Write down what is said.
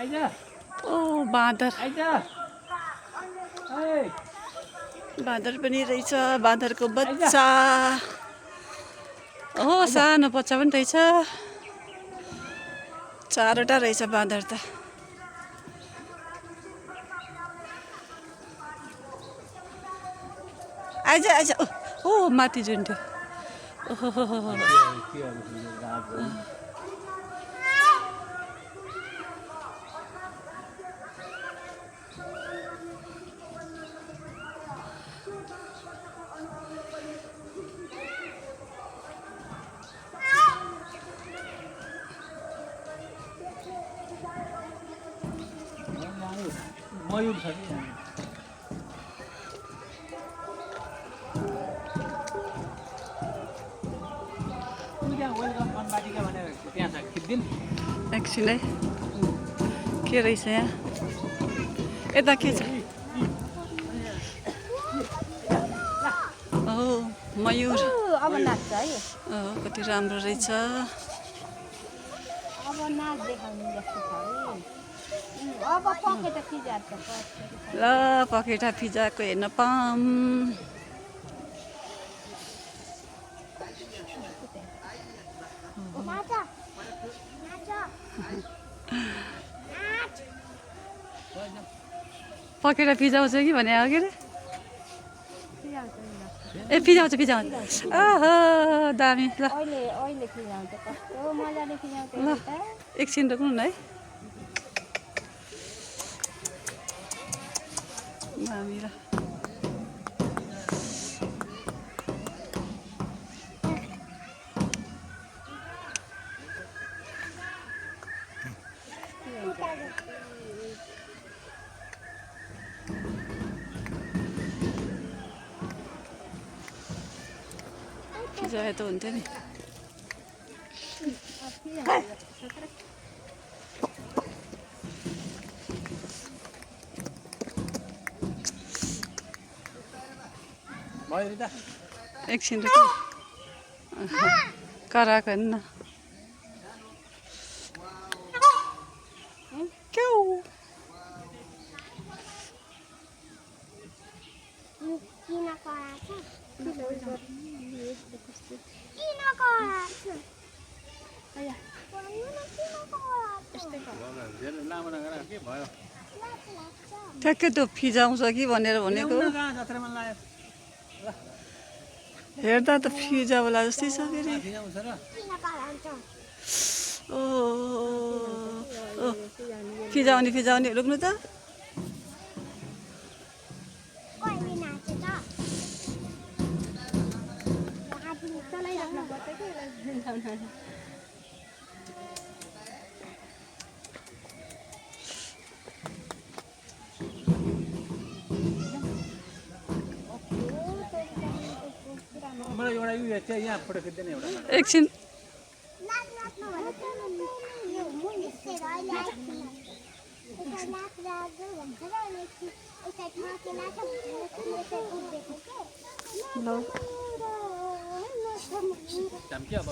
ओ बाँदर बाँदर पनि रहेछ बाँदरको बच्चा हो सानो बच्चा पनि रहेछ चारवटा रहेछ बाँदर त आइज आइज ओ माथि झुन्ड्यो ओहो मयूर छ कि वेलकम वनबाटिका भनेर त्यहाँ छ खिच्दिन एकछिन है के रहेछ यहाँ यता के छ ओ मयूर अब नाच्छ है कति राम्रो रहेछ अब नाच देखाउने जस्तो छ है अब पकेटा फिजान्छ ल पखेटा फिजाको हेर्न पाऊँ नाच नाच पखेटा फिजाउँछ कि भने हो के अरे ए फिजाउँछ फिजाउँछ ओहो दामी ल अहिले अहिले फिजाउँछ कस्तो मजाले फिजाउँछ ल एकछिन रोक्नु न है दामी ल फिजाए त हुन्थ्यो नि भयो त एकछिन रोक्नु कराएको हेर्नु न क्याउ किन कराछ किन कराछ लामो नगर के भयो ठ्याक्कै त्यो फिजाउँछ कि भनेर भनेको जत्रमा लाग्यो हेर्दा त फिजाउला जस्तै छ के अरे फिजाउँछ र किन करान्छ ओ फिजाउने फिजाउने रोक्नु त कहिले नाच्छ त चलाइराख्नु पर्छ कि यसलाई मलाई एउटा यो चाहिँ यहाँ फोटो खिच्दैन एउटा एकछिन ल धम्की अब